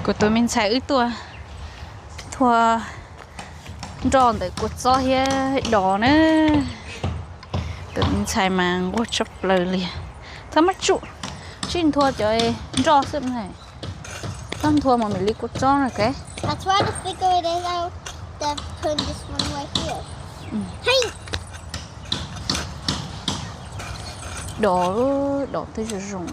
Kuv tus me ntxhais wb tuaj nthua nroj ntawm kua txob thiab dos na. Tus me ntxhais mas nquag tshaj plaws li. Txhob muab tsuj, tsis nthua cov nroj xwb na. Txhob nthua mas mam li kua txob na, ok? I try to figure it out, then put this one right here. Hey! Dos, dos twb zoo zoo.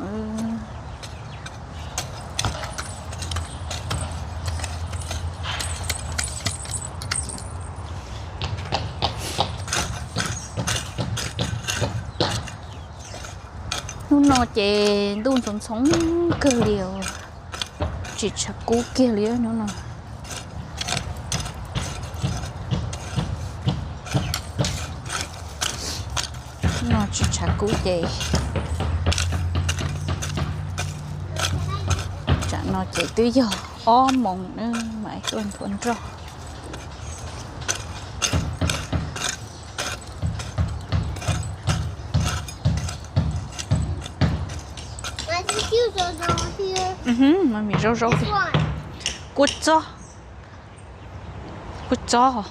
Hnub no ces ntuj ntxhov ntxhov kawg li os, tsis tshav kub kiag li hnub no. No tsis tshav kub ces, tsam no ces twb yog ob moos na, mam tuaj nthua nroj. Mami zaub zaub. Kua txob. Kua txob.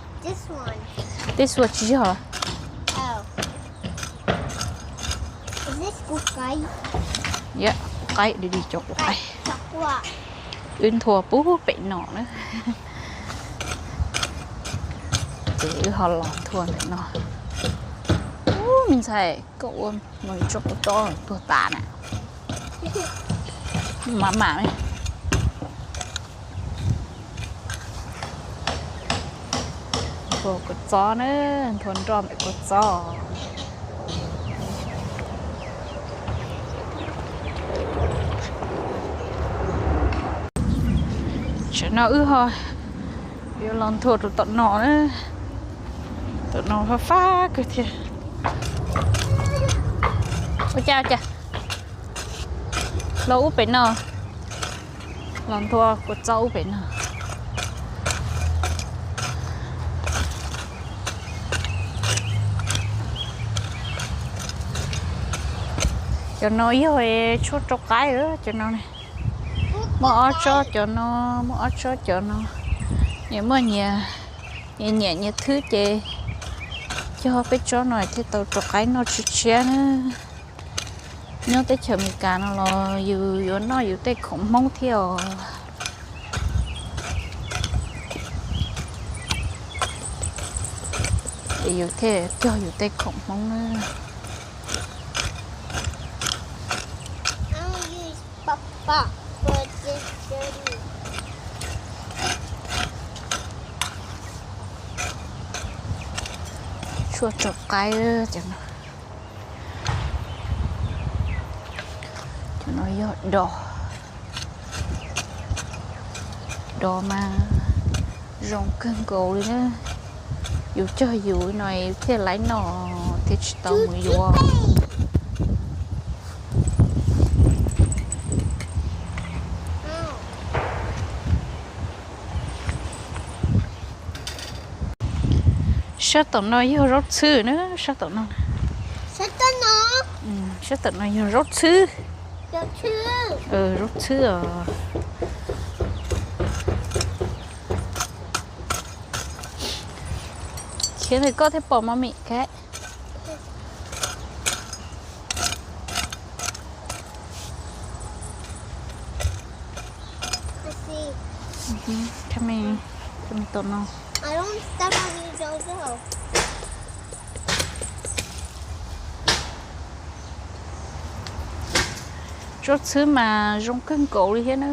Tej xuas tsis yog. Yog kua qaib, di di cov kua qaib. Wb nthua puag pem no na. Ces wb ho los nthua ntawm no. Ub, me ntxhais, koj ua mus tso kua txob tuag tas na. Mam mam. Nthua kua txob na, nthua nroj ntawm kua txob. Tam no wb ho yuav los nthua rau tom no na. Tom no fab fab kawg thiab. Ua cas ua cas, los ub pem no, los nthua kua txob ub pem no. Cov no yog tshuaj rau qaib, cov no. Muaj ob tsob cov no, muaj ob tsob cov no. Nyias muaj nyias, nyias nyiam nyias thwb ces cog peb tsob no thiaj tau rau qaib noj tshiab tshiab na. Nyob teb chaws Amelikas no los yus yuav noj yus tej khoom Hmoob thiab os. Es yus thiaj cog yus tej khoom Hmoob na. Tshuaj rau qaib cov no. Cov no yog dos. Dos mas zoo kawg nkaus li na. Yus cog yus no yus thiaj laib noj thiaj tsis tau mus yuav. Sab tom no yog zaub txhwb na, sab tom no. Sab tom no yog zaub txhwb. Zaub txhwb os. Khiav ntawm koj thiaj pom Mommy. Tom no. Zaub txhwb mas zoo kawg nkaus li thiab na.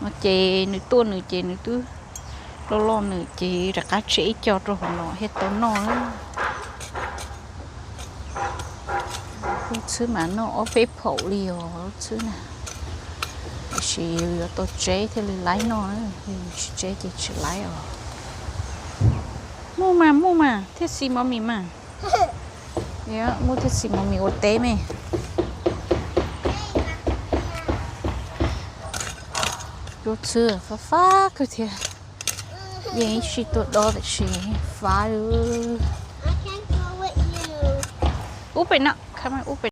No ces nws tuaj nws ces nws twb loj loj nws ces rov qab tseg ib co rau hauv no thiaj tau noj na. Zaub txhwb mas noj ob peb phaum li os zaub txhwb na. Tiam sis yus yuav tau tseb thiaj li laib noj, yus tsis tseb ces tsis laib os. Mus mas, mus mas, thiaj xis Mommy mas. Mus thiaj xis Mommy ua teb me. Zaub txhwb fab fab kawg thiab. Yeej ib sij tuaj dob tiam sis fab. Ub pem no, ub pem no.